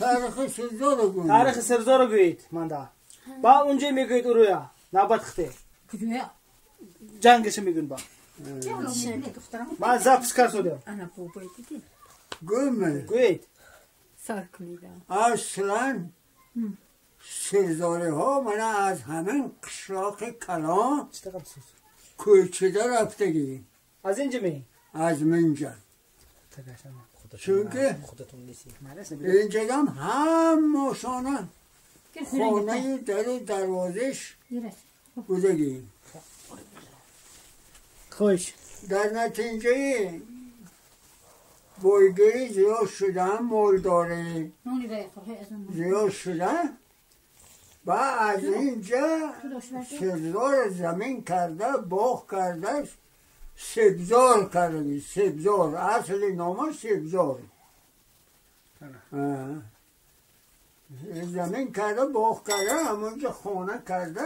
تاریخ سرزار رو گویید. تاریخ سرزار رو گویید منده. با اونجا میگویید ارویا نوبت خته. جنگش میگن با. من زپس کردم. گویم. گویید. اصلا سرزاره ها من از همین قشلاق کلان کوچیده رفتگی. از اینجا می؟ از منجا. چون که اینجا هم همشانه خانه در و دروازش بودگی. خوش. در نتیجه بایگیری زیاد شدن، مالداری زیاد شدن و از اینجا سبزار زمین کرده، باغ کرده، سبزار کرده. سبزار اصل نامش سبزار. زمین کرده، باغ کرده، همونجا خانه کرده.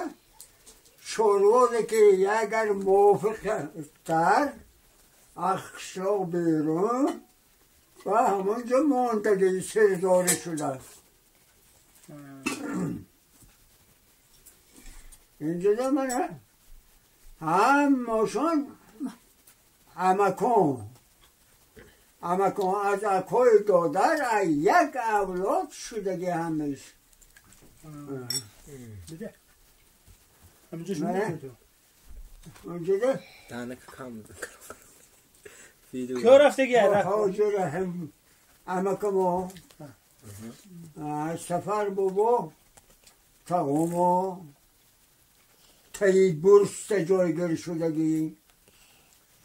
چارواده که اگر موافق تر اخشاق بیرون و همونجا ماندگی سرداره شده. اینجا ده منه همشان امکان امکان از اکای دادر از یک اولاد شدگی همش. اونجا ده که رفتگی؟ حاجر هم امکما سفر بابا تقوما تایید بورس جایگیر شدگی.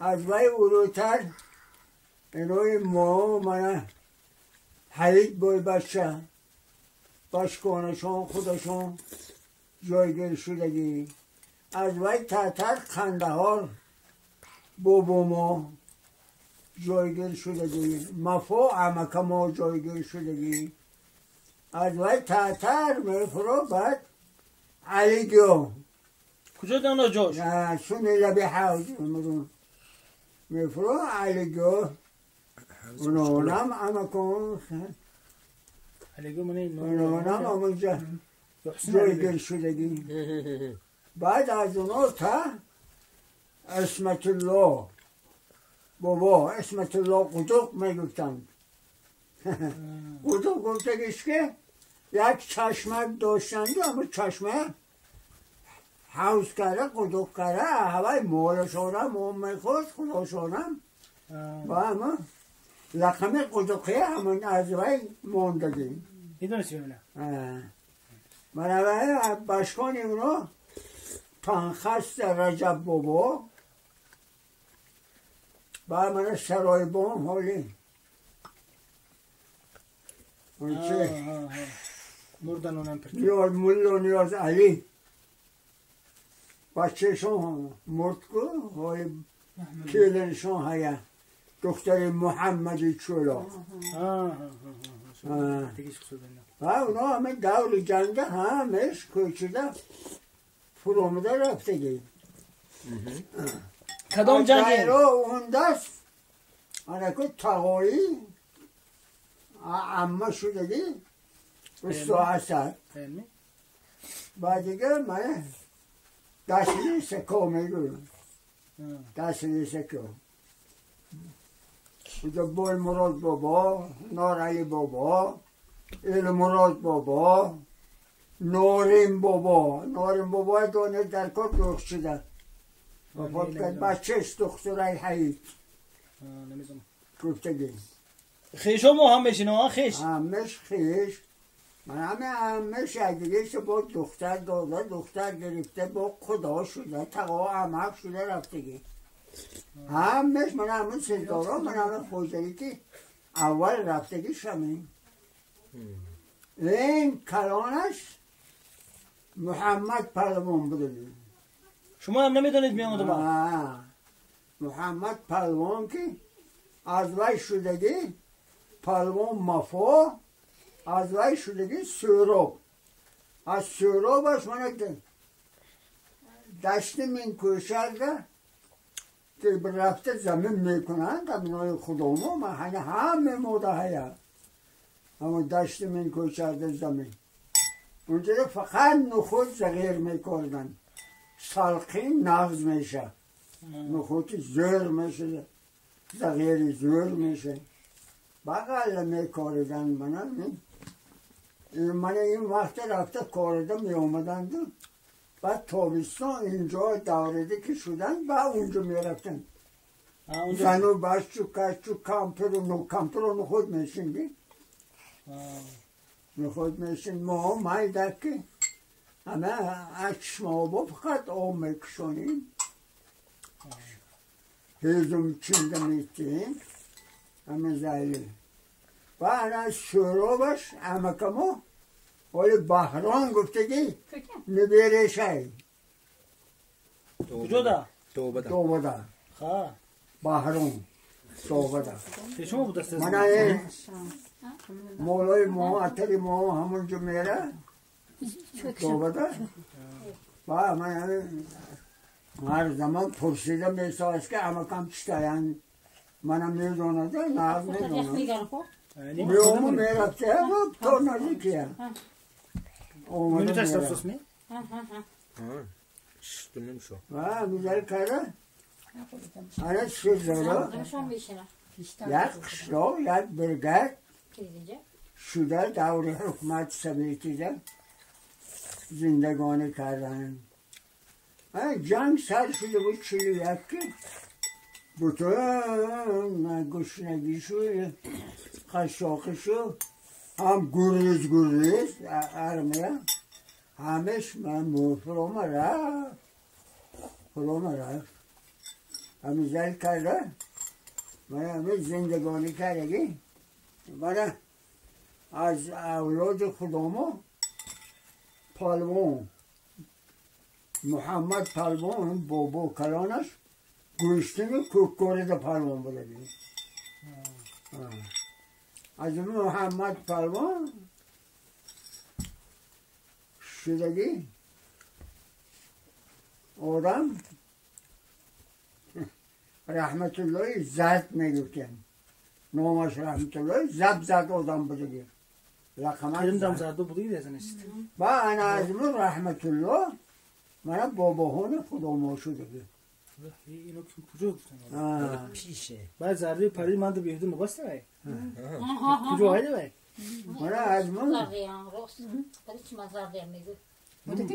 از وی اروتر اینای ما من حیید بای بچه بشکانشان خودشان جایگیر شدگی. از وی تتر قندهار بابا ما جایگیر شدگی. مفا عمک ما جایگیر شدگی. از وی تتر میفرو بعد علی گیو. کجا دانا جاش؟ نه سونی لبی حوز میفرو علی گیو. اونم عمکم اونم همونجا جایگیر شدگی. بعد از اونا تا عصمت الله بابا عصمت الله قدوق میگفتند. قدوق گفتگیش که یک چشمه داشتند، اما چشمه حوض کرده، قدوق کرده، هوای مالشانم اون میخواست خداشانم و اما لقم قدوقی همون از وی ماندگی. میدونستی اونه؟ من اول بشکان اونا تنخست رجب بابا بعد من سرای بام حالی اون چه؟ مردن اونم پرکی نیاز ملا نیاز علی بچهشون مرد کو حالی کلنشون هیا دختر محمدی چولا. و اونا همه دور جنگه همش کوچیده فرومده رفتگی. کدام جنگه؟ اون دست آنکو تقایی عمه شدگی استا اسد. بعد دیگه من دستی سکو میگو دستی سکو اونجا بای مراد بابا، نار علی بابا، ایل مراد بابا، نورین بابا. نورین بابا دانه در کار دخت شده وفات کرد. بچهش دخترای حیید گفتگی خیشو ما هم بشینه ها خیش همش خیش. من همه همش یکدیگه با دختر داده، دختر گرفته، با خدا شده، تقا عمق شده رفتگی همش. من همون سردارا من همه خوزری که اول رفتگی شمین. این کلانش محمد پهلوان بوده. شما هم نمیدونید میامده با محمد پهلوان که از وی شدگی پهلوان مفا، از وی شدگی سوراب. از سورابش من دشت من کوشرده که رفته زمین میکنند ابنای خدامو من همه موده هیا همون دشت من کوچرده زمین اونجا فقط نخود زغیر میکردن سالقین نغز میشه نخود زر میشه زغیر زر میشه بغل میکردن من این وقت رفته کارده میامدند بعد تابستان اینجا دورده که شدن بعد اونجا میرفتن زن و بچه و کچ و کمپر و نو کمپر و نخود میشیندی نخود میشین ما مایده که همه اچما با فقط آب میکشونیم هیزم چینده میتیم همه زایل بعد از شروعش امکمو ولی بحران گفتگی نبیره شای کجا دا؟ توبه دا بحران توبه دا شما بود دست من مولای ما اتری ما همونجا میره توبه دا و من هر زمان پرسیدم احساس که امکم چطورن منم میدونم نه میدونم میومو میرفته اما تو نزدیکیه منو تشتم می؟ و میذاره کرده آره شده یک قشلاق یک برگرد شده دور حکومت سویتی ده زندگانی کردن جنگ سر شده بود 41 که بتون گشنگیشو قشاقشو هم گریز گریز ارمیه همش من فروم رفت فروم رفت همی زل کرده من همه زندگانی کردگی من از اولاد خودمو پالوان محمد پالوان بابا کلانش گوشتن کوکورد پالوان بوده از محمد پالوان شدگی آدم رحمت الله زد میگفتن نامش رحمت الله زد زد آدم بودگی رقم زد بودگی دیزنشت با انا از من رحمت الله من باباهان خدا ما شدگی اینو کجا گفتن؟ پیشه. بعد ضربه پرید من تو بیهوده مقاس نبای. کجا هایی نبای؟ من از من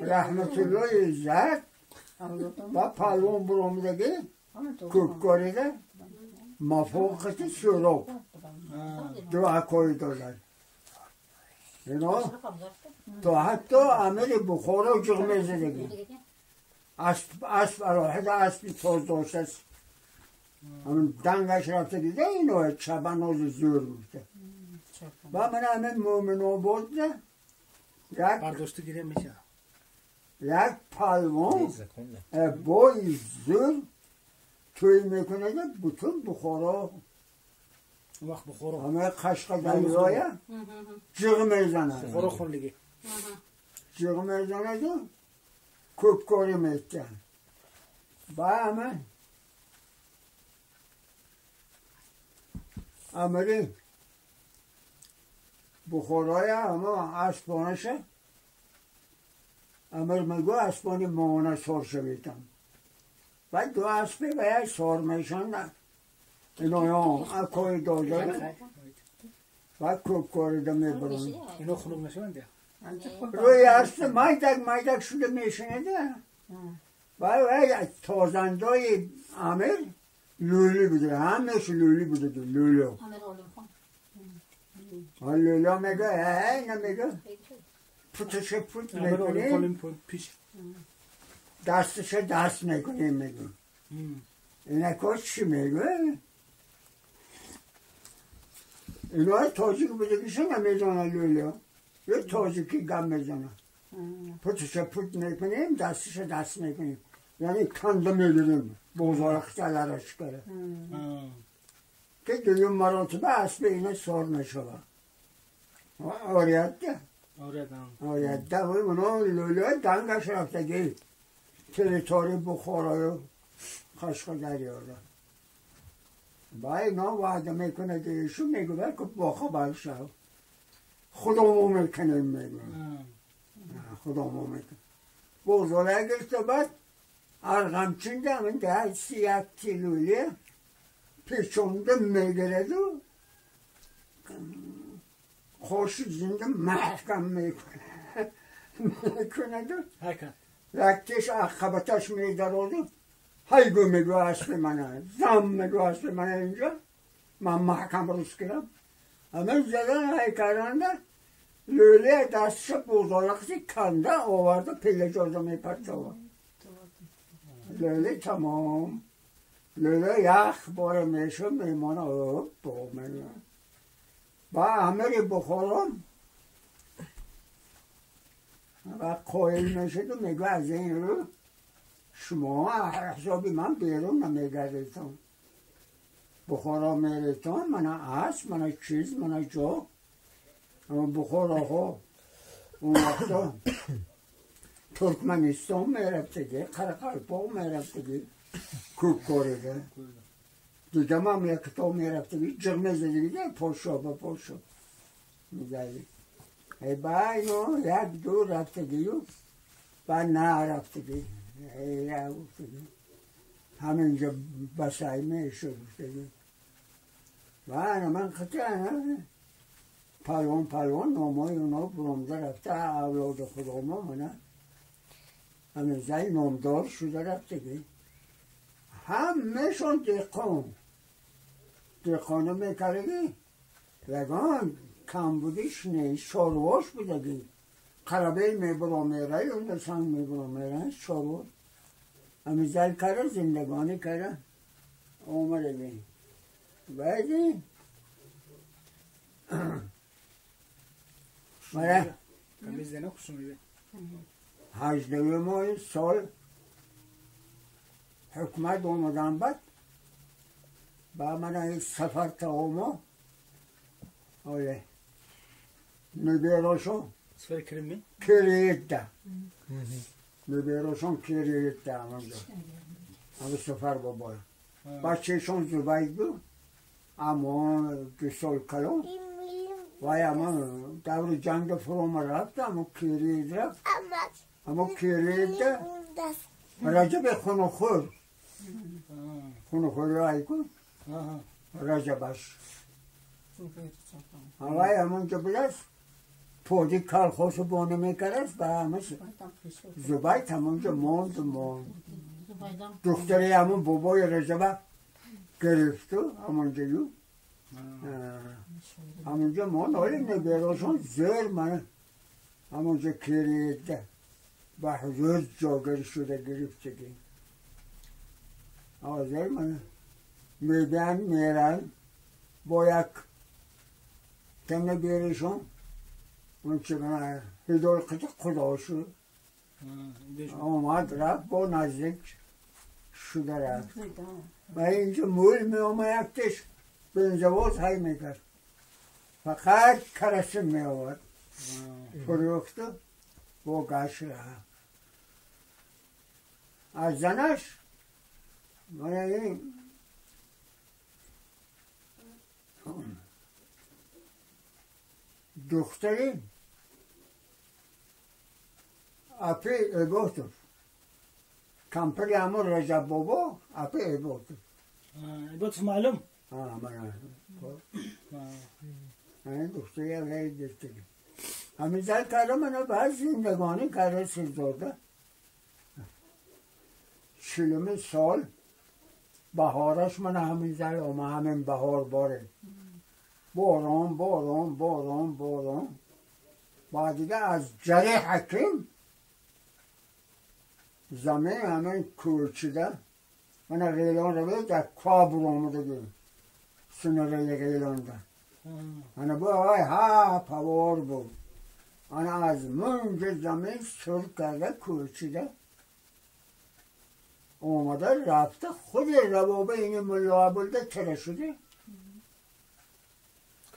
رحمت الله زد و پالون برآمدگی کوکاری ده مفوقت شروع دو اکوی دادن اینا تا حتی امیر بخارا جغ میزدگی اسب علاحده اسبی تاز داشته است همون دنگش رفته دیده اینو چبناز زور گفته و من همه مومن آباد ده برداشته گیره میشه یک پلوان بای زور توی میکنه که بتون بخارا وقت بخارا همه قشق دریایه جغ میزنه بخارا خونلگی جغ میزنه که کوبکاری میتن با همه امری بخارای همه اسبانشه امر میگو اسبان ماهانه سار شویدم بعد دو اسبی و یک سار میشن اینا اکای داده بعد کوبکاری ده میبرن اینا خنوب نشوند روی اسب مایدک مایدک شده میشنه ده بعد تازندای امر لولی بوده همش لولی بوده لولی لولی میگه اینا میگه پوتش پوت میکنیم دستش دست میکنیم میگه اینا کاش چی میگه اینا تاجیک بوده کشه نمیدونه لولی یه تاجیکی گم میزنه پوتش پوت میکنیم دستش دست میکنیم یعنی کنده میگیریم بازار اختلارش کرده که دویم مراتبه اسب اینا سار نشوه آریت ده آریت ده اونا لوله دنگش رفتگی تریتوری بخارای و قشقدریا با اینا وعده میکنه که ایشون میگه که با خبر شو خودمو میکنیم میگه خودمو میکنیم بغزاله گرفته بعد ارغمچین همین ده 31 کیلویی پیچونده میگیرد و خوش زنده محکم میکنه میکند و یکیش عقبتش میدارد و هیگو میگو اصل منه زم میگو اصل منه اینجا من محکم روز کردم همه زدن هی کرنده لوله دستش بغزاله کنده آورده پله جازه میپرده آورد لوله تمام لوله یخ باره میشه میمانه با میمانه با امری بخورم و قایل میشه که میگه از این رو شما حسابی من بیرون نمیگردیتون بخورا میریتون من اسب من چیز من جا اما بخورا ها اون وقتا ترکمنستان میرفتگی قرقلپا میرفتگی کوک کاریده دیگه مملکت ها میرفتگی جغ میزدگی پاشا با پاشا میزدی ای با اینو یک دو رفتگی و بعد نه رفتگی ای رفتگی همینجا بسای میشه گفتگی و انا من خطی پلوان پلوان نامای اونا برامده رفته اولاد خدا ما منه همین زی نامدار شده رفتگی همهشون دهقان دهقانه میکردگی یگان کم بودیش نیست چارواش بودگی قربه میبرا میره اون سنگ میبرا میره چارواش همین زی کرده زندگانی کرده آمدگی بعدی مره 18 ماه سال حکومت آمدن بعد با من یک سفر تا اومد آره نبیراشون سفر کرمی؟ کریده نبیراشون کریده همونجا همون سفر بابا بچهشون زبید بود اما 2 سال کلون وای اما دور جنگ فروم رفت اما کرید رفت اما کرید رجب خونخور خونخور رای کن رجبش وای همونجا بلس پودی کالخوش بونه میکرد و همش زبید همونجا موند موند دختری همون بابای رجب گرفت همونجا یو همونجا موند حالی نبیراشون زیر من همونجا کرید و حضور جاگر شده گرفتگی حاضر من میبین میرن با یک تنه بیرشون اون چه من هدول قطع خدا شد آمد رفت با نزدیک شده رفت و اینجا مول می آمد یکتش بنزواز های میکرد فقط کرسه می آورد فروخت با گشت رفت از زنش من این دختری اپی عبادتف کمپری همون رجب بابا اپی عبادتف عبادتف معلوم؟ من این دختری هم دختری همین زل کرده من بعد زندگانی کرده سیزده 40 سال بهارش من همین زل آمد همین بهار باره باران باران باران باران بعد دیگه از جره حکیم زمین همین کوچیده من غیلان رو بید در کابر آمده بود سنره غیلان ده انا با آی ها پوار بود انا از منج زمین سر کرده کوچیده آمده رفته خود روابه این ملا بلده تره شده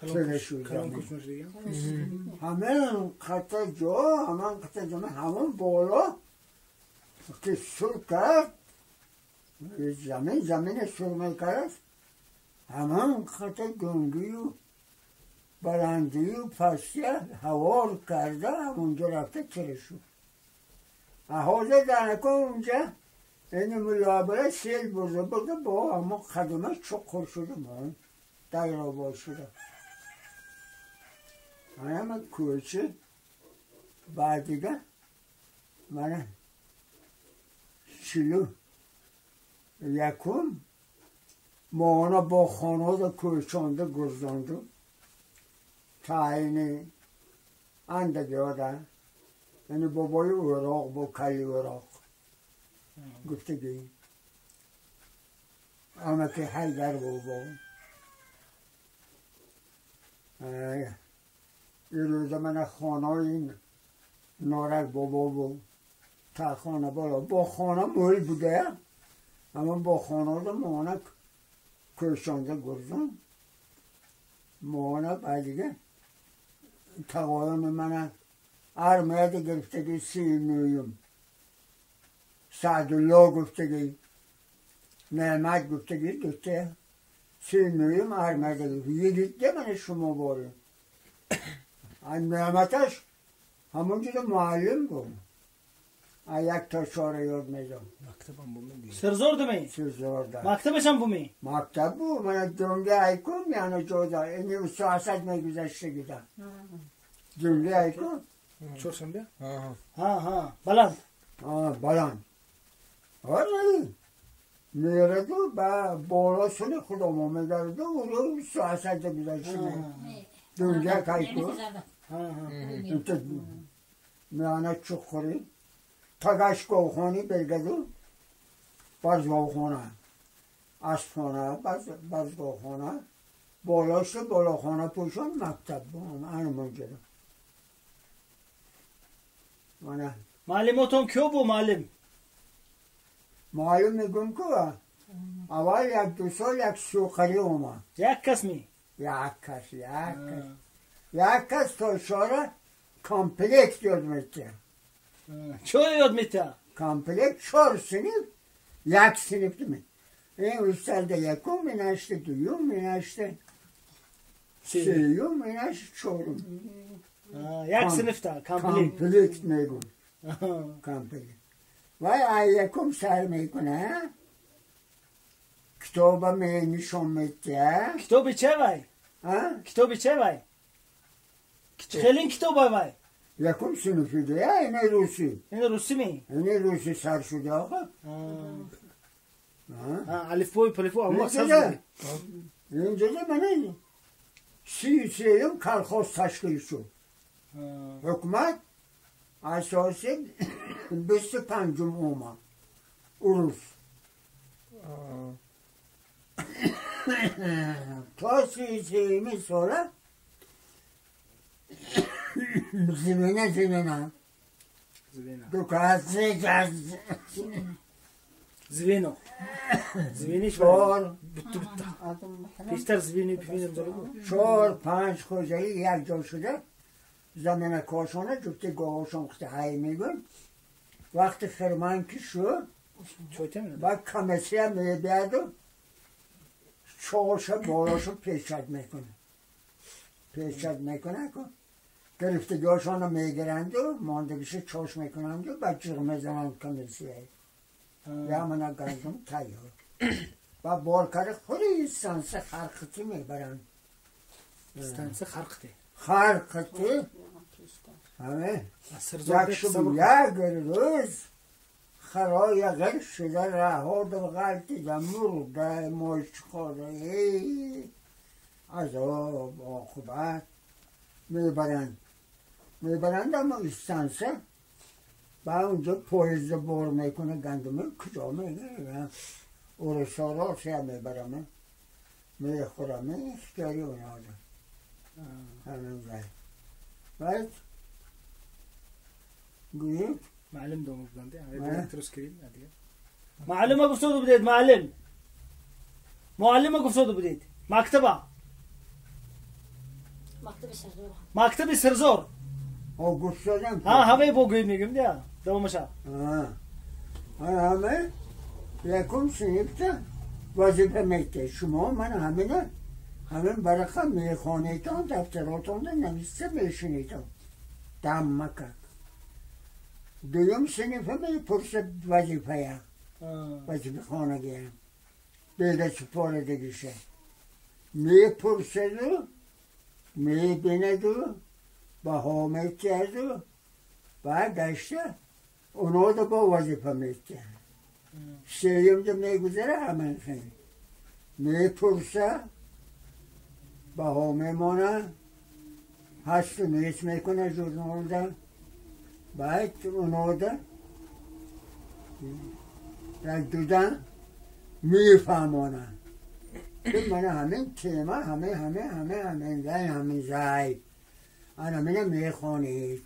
تره شده همه قطع جا همه قطع زمین همون بالا که سر کرد زمین سرمه کرد همان خط گنگی و بلندی و پستی هوار کرده همونجا رفته تره شد. حوضه درنکن اونجا این ملابره سیل برده برده با اما خدمه چقر شده من در شده. من کوچه بعد دیگه من 41 مانا با خانه دا کوچانده گرزانده تعیین اندگی ها ده یعنی بابای اوراق با کلی اوراق گفتگی اما که حیدر بابا این روز من خانه این نارک بابا بود تا خانه بالا با خانه مول بوده اما با خانه دا مانا کوچانده گرزان مانا بعد دیگه تقایم من ارمیت گرفتگی 39 سعدالله گفتگی نعمت گفتگی دوسته 39 ارمیت گرفتگی یه من شما باره نعمتش همونجور معلم بود یک تا 4 یاد میدم. مکتبم بود سرزور دمی؟ سرزور ده. مکتبش هم بومی؟ مکتب بود. من دنگه ایکم یعنی جوزا اینی سیاست میگذشته گیدم. دنگه ایکم؟ چهارشنبه؟ ها ها بلند. ها بلند. آره میره دو با بالا سنی خدا ما میگرده و رو سیاست گذشته دنگه ایکم؟ میانه چخوری تاگش گوخانی برگدو باز گوخانه اسفانه باز گوخانه بالاش بالاخانه پوشان مکتب بام انمون جلو منه معلماتون کیو بود معلم؟ معلم میگم که اول یک دو سال یک سوخری اومد. یک کس می؟ یک کس یک کس یک کس تا شاره کامپلکس یاد میشه. چه یاد میته؟ کامپلکس 4 سنف یک سنف می. این استاد یکم اینشته دوم اینشته سیوم اینشته چهارم. یک سنف تا کامپلکس میگم. کامپلکس. وای یکم سر میکنه. کتاب می نشون میده. کتاب چه وای؟ کتاب چه وای؟ خیلی کتاب وای. یکم صنفی ده اینه روسی. اینه روسی می؟ اینه روسی سر شده آقا. الف بوی پلفو اما سر اینجا من 33 کلخوز تشکیل شد. حکومت اساسی 25 اومد. اروس. تا 33 ساله زمینه زمینه دو کس زمینه زمینه چهار بیشتر زمینه ببینم 4 5 خوجایی یک جا شده زمینه کاشانه جفت گاهاشان خطه های میگن وقتی خرمان که شد بعد کمیسی هم میبیاد و چهارش بالاشو پیچد میکنه پیچد میکنه که گرفتگیهاشان رو میگیرند و ماندگیش چاش میکنند و بعد جیغ میزنند کمیسیه یا من گندم تیار و بارکر خوری ستانسه خرقتی میبرند. ستانسه خرقتی؟ خرقتی همه یک شب یک روز خرای غیر شده رها دو غلطی ده مرده مشت خوره عذاب عاقبت میبرند میبرند اما استانسه بعد اونجا پاییز بار میکنه گندمه کجا میگیره اورسارا سه میبرم میخورم اختیاری اونا همین جای بعد گویید معلم دوم بودنده ترس کریم معلم گفتود بودید معلم معلم گفتود بودید مکتبه مکتب سرزور مکتب سرزور او گفتادم ها همه بگویید میگم دیا دومشا ها همه Якум синифта вазифа мекте. Шумо ман ҳамина ҳамин варақа мехонедон, дафтаротонда нависта мешунедон. Дам макак. Дуюм синифа мепурсад вазифая. Вазифа хонагия. Беда супорадагиша. Мепурсаду, мебинаду, баҳо метиҳаду, баъд гашта онода бо вазифа метиҳад. Сеюмда мегузара ҳамин хел. Мепурса, баҳо мемона, ҳасту нест мекуна журналда, баъд онода як дудан мефаҳмона. Мана ҳамин тема, ҳамин ҳамин ҳамин ҳамин зай ҳамин зай. Ана мина мехонед.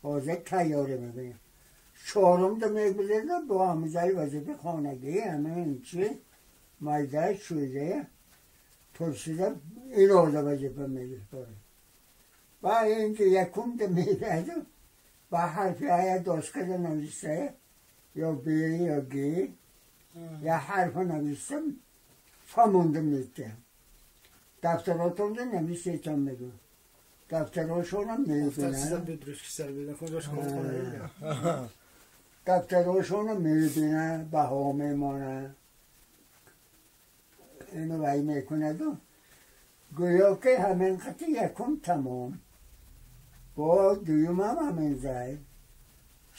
Ҳозир тайёрӣ мекунем. Чорумда мегузарда бо ҳамин зай вазифаи хонагӣ, ҳамин чи майда чӯза пурсида инода вазифа мегирифторад. Ба инки якумда меяду ба ҳарфи ая доскада нависая ё б ё г я ҳарфа нависам фаҳмонда метиҳам. Дафтаротонда нависетон мегӯям. Дафтарошонам мебинам. Дафтарошонам мебинам, баҳо мемонам. Инو вай мекунаду гӯё ки ҳамин қати якум тамом. Бо дуюмам ҳамин зай,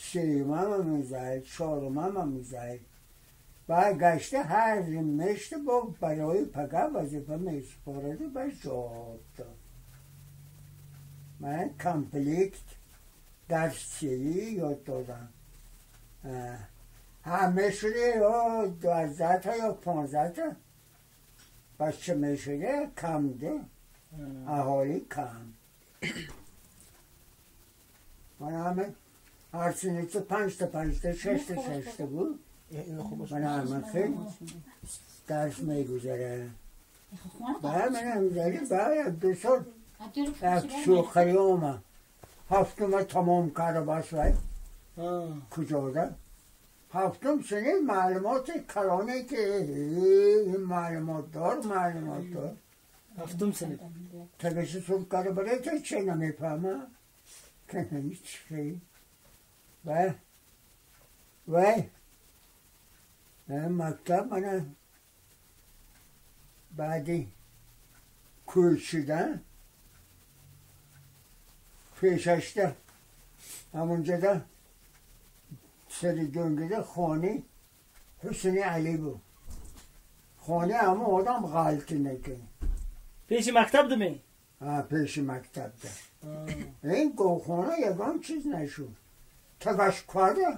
сеюмам ҳамин зай, чорумам ҳамин зай. Баъд гашта ҳар мешта бо барои пага вазифа месупораду ба ҷавоб дод. Ман комплект дарсчиӣ ёд додам. Ҳама шуда ё 12 ё 15 бача мешуда, кам ду, аҳолӣ кам. Ман ҳама ҳар синифта 5 та 5 та 6 та 6 та буд. Ман ҳама хел дарс мегузара. Баъд ман ҳамзари баъд як ду сол як шӯхарӣ омад. Ҳафтума тамом карда бас вай куҷода. Ҳафтум синиф маълумоти калоне ки ин маълумотдор маълумотдор. Ҳафтум синиф. Табиши сур карда барои то че намефаҳма? Ҳеч хел. Вай мактаб мана баъди кӯчидан пешашта ҳамонҷода сари дӯнгида хони Ҳусни Алӣ буд. Хони ҳамон одам ғалти накард. Пеши мактаб думе? Пеши мактабда. Ин говхона ягон чиз нашуд. Тагашквада?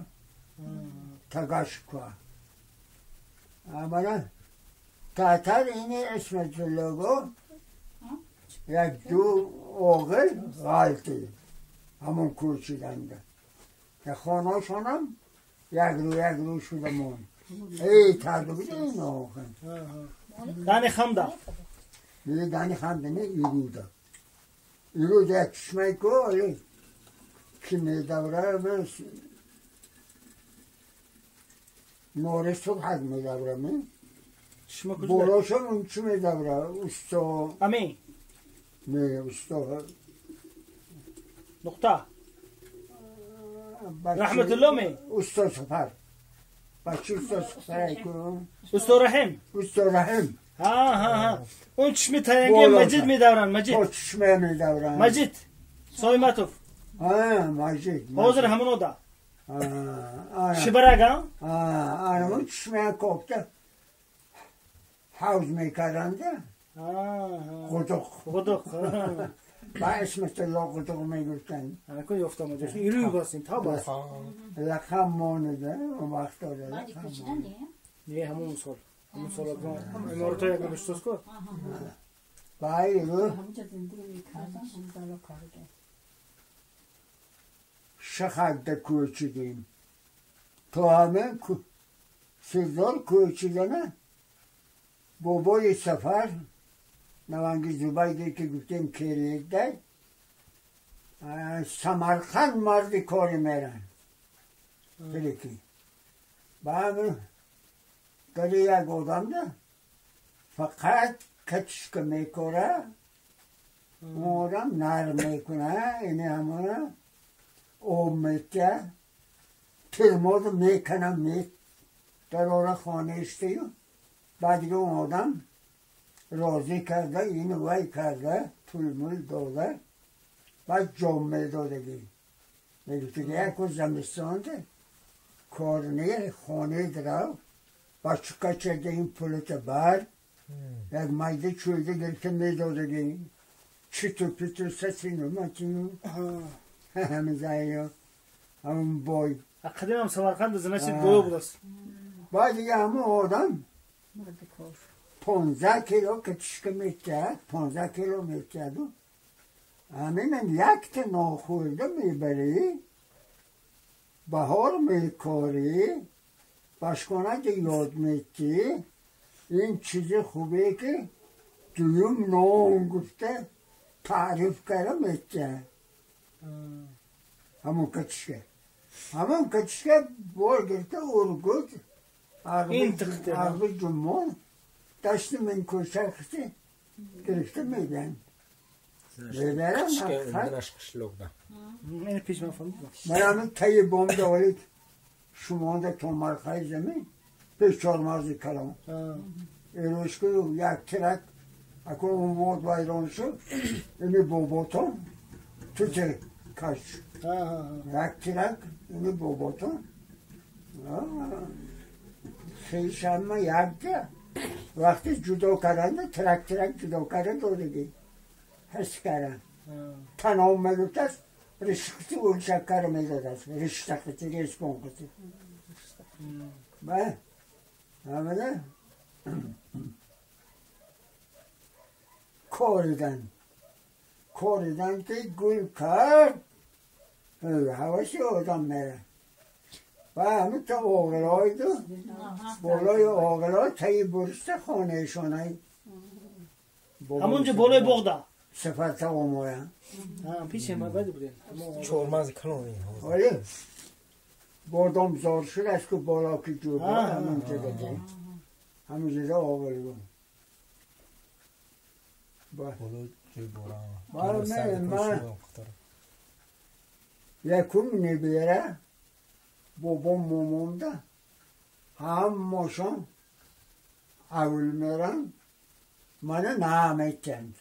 Тагашква. Амана татар ини Исматуллого як ду оғил ғалти ҳамон кӯчиданда. Хонашонам як рӯ як рӯ шуда монд. Эй тарду буда ин оғил. Дани хамда. Не дани хамда не ируда. Ируда як чишмаи ку оли ки медавра нори субҳак медавра ми. Болошам он чӣ медавра? Усто. Амин. Не усто. Нуқта. Раҳматулло ми? Усто Сафар. Бачи усто Сафар ку. Усто Раҳим. Усто Раҳим. Ҳа ҳа ҳа. Он чишми таянги Маҷид медавранд, Маҷид. О чишма медавранд. Маҷид Соиматов. Ҳа, Маҷид. Ҳозир ҳамон ода. Шибараг, а? Ана он чишма кофта ҳавз мекарданда. Қудуқ. Қудуқ. Ба Исматулло қудуқ мегуфтанд. Анако ёфтам ҷош. Ирӯй басин, та бас. Лақам монда, он вақт ода лақам. Не, ҳамон сол. Ҳамон сол иморато як бештос ку. Бай рӯ. Шахакда кӯчидем. То ҳамин сирдор кӯчидана бобои Сафар Наванги Зубайде ки гуфтем керекдай Самарқанд марди кори меран. Филики. Ба ҳамин گلی یک آدم ده فقط کچش که میکره اون آدم نرم میکنه اینه همونه آب میته ترماز میکنه می در آره خانه اشتیو بعد دیگه اون آدم راضی کرده اینو وی کرده پول مول داده بعد جامعه دادگی میگه که یک زمستان ده کار نیه خانه درو بچه کچه ده این پولت بر یک مایده چویده گرفته میدادگی چیتو پیتو سسینو مچینو همین زایی همون بای قدیم هم سمرقند زنشید بوی بودست بعد دیگه همون آدم 15 کیلو کچشک میکرد 15 کیلو میکرد همین یک تا ناخورده میبری بهار میکاری بشکنه که یاد میتی این چیز خوبه که دویم نام گفته تعریف کرده میته همون کچشکه همون کچشکه بار گرفته ارگوت عقب جمعان دست من کشتر خسته گرفته میبرن میبرن این پیش من فهمیدم من همین تایی بام دارید شما ده تومرخای زمین پیش چهارمغز کلام ایروش که یک ترک اکو اون بود ویران شد اینی باباتون تو چه کش یک ترک اینی باباتون خیشم یک ده وقتی جدا کردن ترک ترک جدا کردن دادگی حس کردن تنها میگفت است رشختی اون شکر میداد است رشتختی رشتختی بله همه کوردن کوردن که گل کرد هواشی آدم میره و همین تا آغلای دو بالای آغلای تایی برسته خانه شانه همونجا بالای بغدا سفر تا آمایم پیش ما باید بودیم چهارمغز کلانی آره بادام زار شد از که بالا که جو بود همونجا دیگه همونجا آغل بود بالا جوی بارم من یکم نبیره بابام مامام ده همشان اول میرن منو نمیتند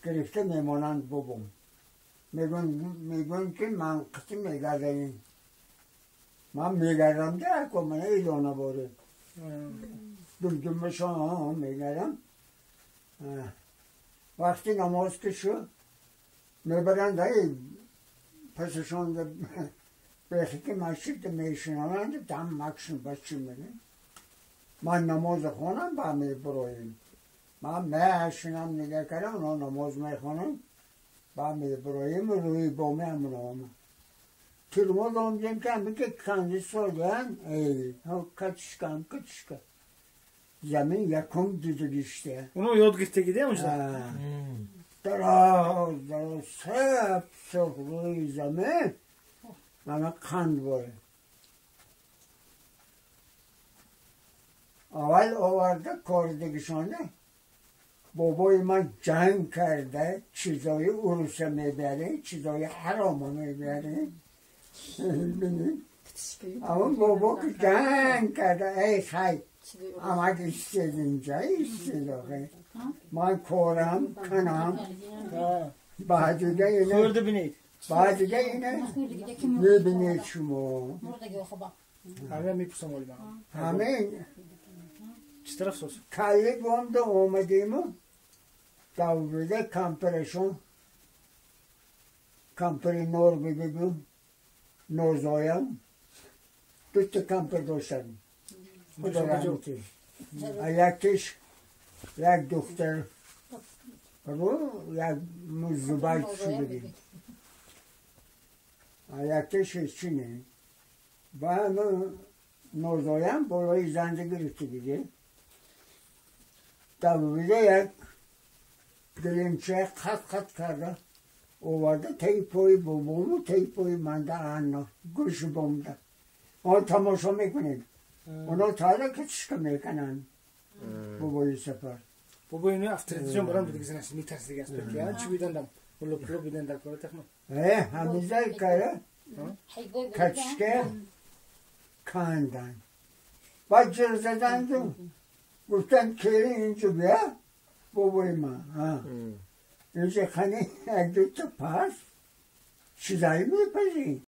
گرفته میمانند بابام میگن که من قصی میگردیم من میگردم ده که من ایدانه باره دم میگردم وقتی نماز که شد میبرند ای پسشان بخی که مسجد میشنوند دم مکشن بچه میگن من نماز خونم با میبرویم من میشنم نگه کردم اونا نماز میخونم با میبرویم روی بامی همون آمد ترماز آمدیم که همه که کندی سالن ای کچشکم کچشکم زمین یکم دیدگیشته اونو یاد گرفته گیده اونجا دراز دراز سب سب روی زمین من قند باره اول آورده کاردگیشانه بابای من جنگ کرده چیزای اروسه میبره چیزای حرام میبره اما بابا که جنگ کرده ای خی اما که ایستید اینجا ایستید آخه من کارم کنم بعد دیگه اینه بعد دیگه اینه میبینید شما همه میپرسم ولی همه چه طرف سوس کلی بام ده آمدیم و دویده کمپرشون کمپری نور بگیم نوزایم دو تا کمپر داشتن خدا رحمتی یکیش یک دختر رو یک زبیت شده یکیش چینه و همه نوزایم بالای زنده گرفته دیگه دویده یک گلیمچه خط خط کرده آورده تی پای بابامو تی پای من ده انا گوش بامده آن تماشا میکنید اونا تازه کچشکه میکنن بابای سفر. بابا اینا авторитетшон баланд буд, значит, метарсиди аз пеки, чӣ бидандам? Пуло пуло бидан дар кора техно. همیشه کاره کچشکه کندن. بعد جر زدن تو گفتن که اینجا بیا بابای ما. اینجا خانه یک دو تا پس چیزایی میپزی.